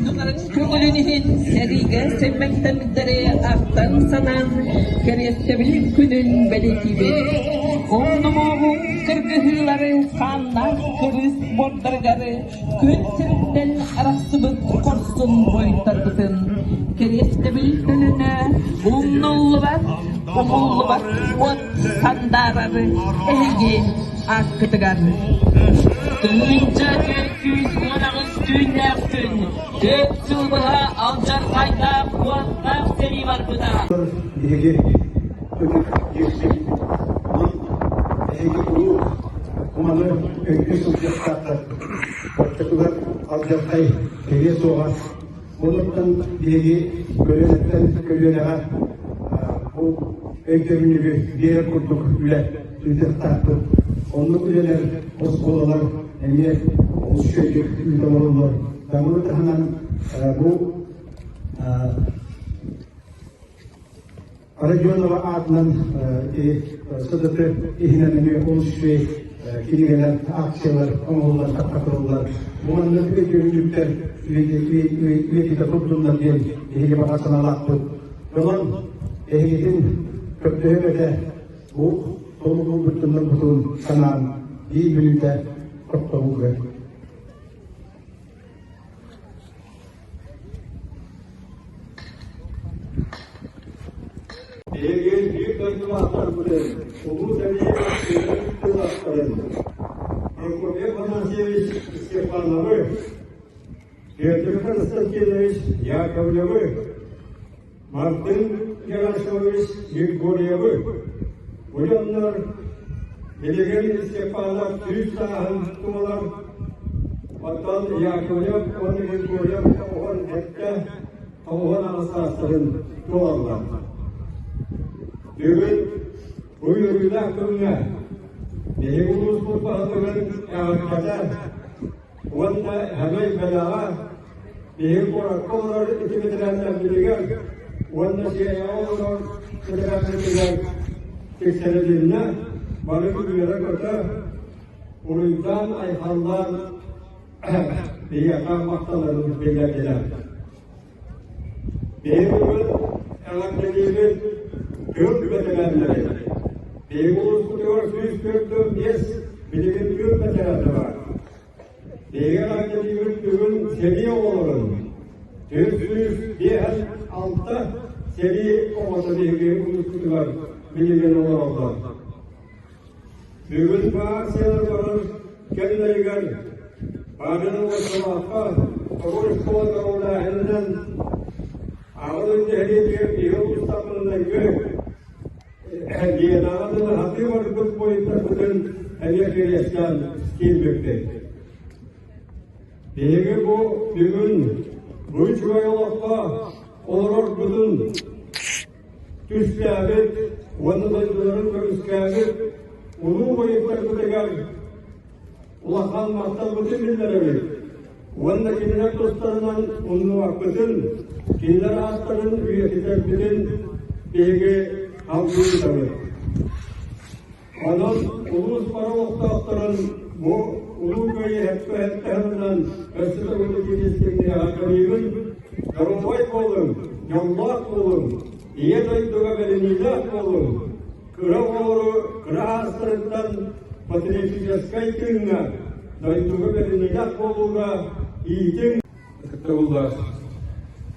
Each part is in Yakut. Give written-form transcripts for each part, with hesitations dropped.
дойдуларын көҥүлүн иһин сэриигэ сэммэттэммиттэри ахтан-санаан кэриэстэбил күнүн бэлиэтиибит. Умнумуоҕуҥ кыргыһыылары хааннаах кырыыс буордарыгар күн сириттэн арахсыбыт хорсун буойуттарбытын кэриэстэбил төлөнө умнуллубат, умуллубат уот сандаарар эһиги ааккытыгар. 1418 түүннээх күн, 4 сыл быһа алдьархайдаах уоттаах сэрии барбыта. Биһиги ытык дьиэбит эһиги куруук маны өйдүү сылдьыахтааххыт. Оччотугар алдьархай кэлиэ суоҕа. Онуттан биһиги көлүөнэттэн көлүөнэҕэ бу өйдөбүнньүгү биэрэр курдук үлэ ыытыахтаахпыт. Оннук үлэлэр оскуолалар эмиэ олус үчүгэйдик ыыта олороллор. Маны таһынан бу Родионова аатынан СДТ иһинэн эмиэ олус үчүгэй кинигэлэр, акциялар оҥоһуллан тарҕатыллар. Бу маннык өйдөбүнньүктэр үйэтитэ турдуннар диэн биһиги баҕа санаалаахпыт. Онон эһигитин көрдөһүөм этэ бу толугурбут дьоннорбутун санаан биир бүлүүтэ тохтобулга. Биһиги биир дойдулаахтарбытын, Улуу сэрии кыттыылаахтарын Прокопий Афанасьевич Степановы, Петр Константинович Яковлевы, Мартын Герасимович Григорьевы, бу дьоннор билигин Степанов сүүс сааһын туолар, оттон Яковлев уонна Григорьев 97, 98 саастарын туолаллар. Бүгүн бу үөрүүлээх күҥҥэ биһиги улууспут баһылыгын эҕэрдэтэ Уонна Хабай Бэлэҕэ биһиги куоракка олорор ити бэтэрээннэрбитигэр уонна Сиэйэҕэ олорор бэтэрээннэрбитигэр тиксэрилиннэ, бары үөрэ-көтө, уруйдаан-айхаллаан биһиэхэ махталларын биллэрдилэр. Биһиги бүгүн эҕэрдэлиибит тыыл бэтэрээннэрин. Биһиги улууспутугар 145 билигин тыыл бэтэрээнэ баар. Биһиги эҕэрдэлиибит бүгүн сэрии оҕолорун. 456 сэрии оҕото биһиги улууспутугар билигин олороллор. Бүгүн баар сыала барар кэмнэригэр Павел Василовка тоҕус оскуола көҕүлээһининэн Аҕа дойду нэһилиэгэр биһиги улуустарбытынайгы Генаҕа дылы сатыы барбыт буойуттарбытын эмиэ кириэстээн киирбиппит. Биһиги бу бүгүн бу үчүгэй олоххо олорорбутун түстээбит уонна дойдуларын көмүскээбит улуу буойуттарбытыгар улахан махталбытын биллэрэбит уонна кинилэр тустарынан умнубаппытын, кинилэр ааттарын үйэтитэрбитин биһиги салгыы ыытабыт. Онон улуус бары олохтоохторун бу Улуу Кыайыы һэппэһэттэ өссө төгүл итиитистиҥниэҕэ көрүүбүн. Доруобай буолуҥ, дьоллоох буолуҥ, Ийэ дойдуга бэриниилээх буолуҥ, кыра оҕолору кыра аастарыттан патриотическай тыыҥҥа, дойдуга бэриниилээх буолууга иитиҥ. Ытыктабыллаах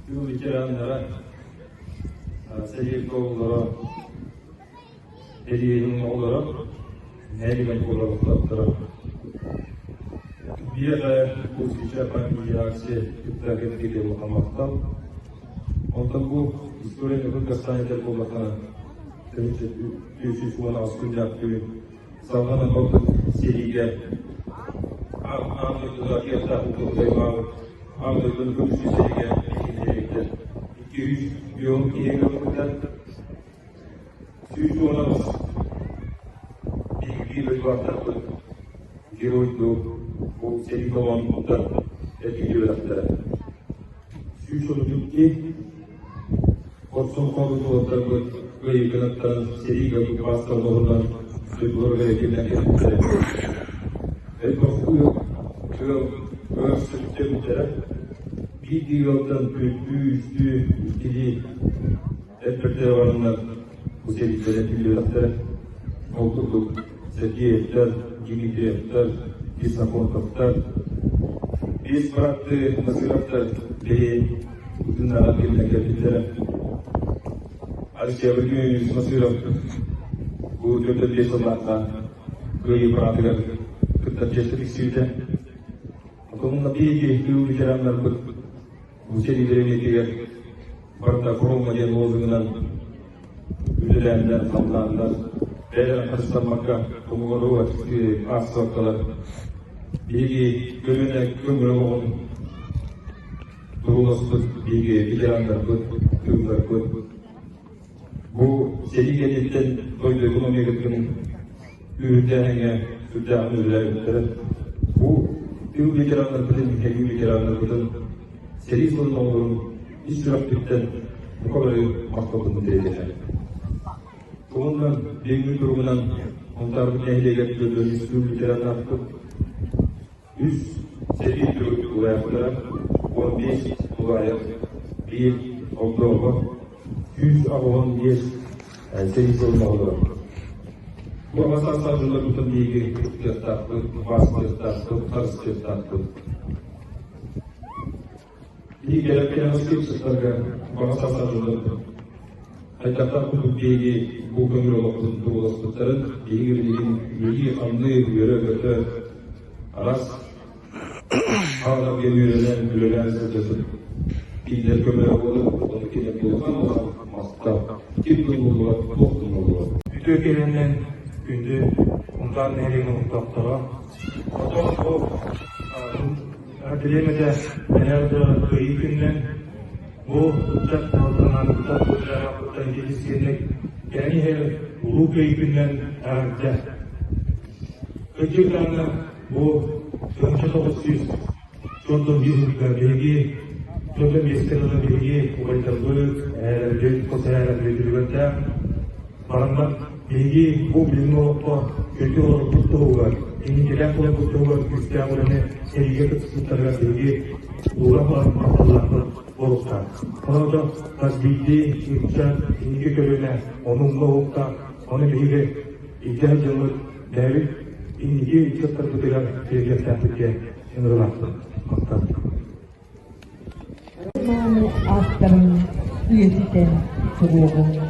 тыыл ветераннара, сэрии оҕолоро, Эриэнин оҕолоро Нэримэн олохтоохторо Биэҕэ Кузьмича памятник кытта кэлбитэ улахан махтал. Онтон бу историяны кылгастаан этэр буоллаххына, 318 күннээх түүн салҕанан барбыт сэриигэ аан дойдуга кыахтаах укулутаймаабыт аан дойдуну көмүскүүр сэриигэ биһиги 200 киһи өлбүттэр. 118 биһиги дойдулаахтарбыт геройдуу бу сэрии толоонуттан эргиллибэтэхтэрэ. 132 хорсун хоодуот уолаттарбыт кыайыы кынаттан сэриигэ букубаастарын оһунан дойдуларыгар эргиллэн кэлбиттэрэ. Элбэх ыал ыал сүктэммиттэрэ. Биирдии ыалтан түөртүү, үстүү, иккилии эппэртэрэ бараннар бу сэриилэрэ түллүбэтэхтэрэ. Ол курдук Сергеевтэр, Дмитриевтэр, Ксенофонтовтар, биэс бырааттыы Насыровтар бэйэ ытыннаҕар кэминэн кэлбиттэрэ. Алексей Владимирович Насыров бу 45 сыллаахха Кыайыы параатыгар кыттар чиэскэ тиксибитэ. Онон биһиги тыыл ветераннарбыт бу сэриилэрин этигэр барыта фроҥҥа диэн лозугунан үлэлээннэр, хамнааннар, бэйэлэрин харыстаммакка омугору аахсыбаккалар биһиги көлүөнэ көҥүл олоҕун турууласпыт биһиги ветераннарбыт, тыылларбыт бу сэрии кэнниттэн дойду экономикатын күүһүрдээһиҥҥэ сүрдээҕин үлэлээбиттэрэ. Бу тыыл ветераннарбытын, сэрии ветераннарбытын сэрии сылын оҕолорун ис сүрэхпиттэн бука бары махталбын тириэтэбин. Уонна билиҥҥи туругунан Сунтаарбыт нэһилиэгэр 403 тыыл ветераннаахпыт. Үс сэрии түмүк тулаайахтара, 15 тулаайах, биир огдообо, 185 сэрии сылын оҕолоро. Бу аҕа саастаах дьоннорбутун биһиги кыттыахтаахпыт, убаастыахтаахпыт, харыстыахтаахпыт. Биһиги кэлэр сылларга баҕа саастаах дьоннорбут хайдахтаах курдук биһиги бу көҥүл олохпутун турууласпыттарын биһиги билигин үлэлии-хамныы, үөрэ-көтө араас хааларга үөрэнэн, үлэлээн сылдьабыт. Кинилэр көмөлөөх буолан, ону кинилэргэ улахан улахан махтал. Ким да умнуллубат, туох да умнуллубат. Үтүө киһинэн күндү Сунтаар нэһилиэгин олохтоохторо, Оттон бу Бириэмэтэ эһээ да кыайыы күнүнэн бу ыччат алтанарбыттан сылдьарбыттан интеллигенцияны кэлэн иһэр улуу кыайыы күнүнэн эҕэрдэ! Кырдьык даҕаны бу 1900 11 сылга биһиги дьонтон биэстэн ыла биһиги убайдарбыт, эһээлэрбит, хос эһээлэрбит үлүгэрдээх Бараннар биһиги бу билиҥҥи олоххо өтө олорбут туһугар, инникилээх олорбут туһугар күүстээх үлэни сэриигэ кыттыспыттарыгар биһиги уура баран махталлаахпыт буолуохтаах. Онон хас биирдии ыччат инники көлүөнэ ону умна уһуктаах, ону биһиги илдьэ сылдьаммыт бэйэбит инники ыччаттарбытыгар тиэрдиэхтээхпит диэн ыҥырыылаахпыт. Махтал. Мааны ааттарын үйэтитэн туруоҕуҥ.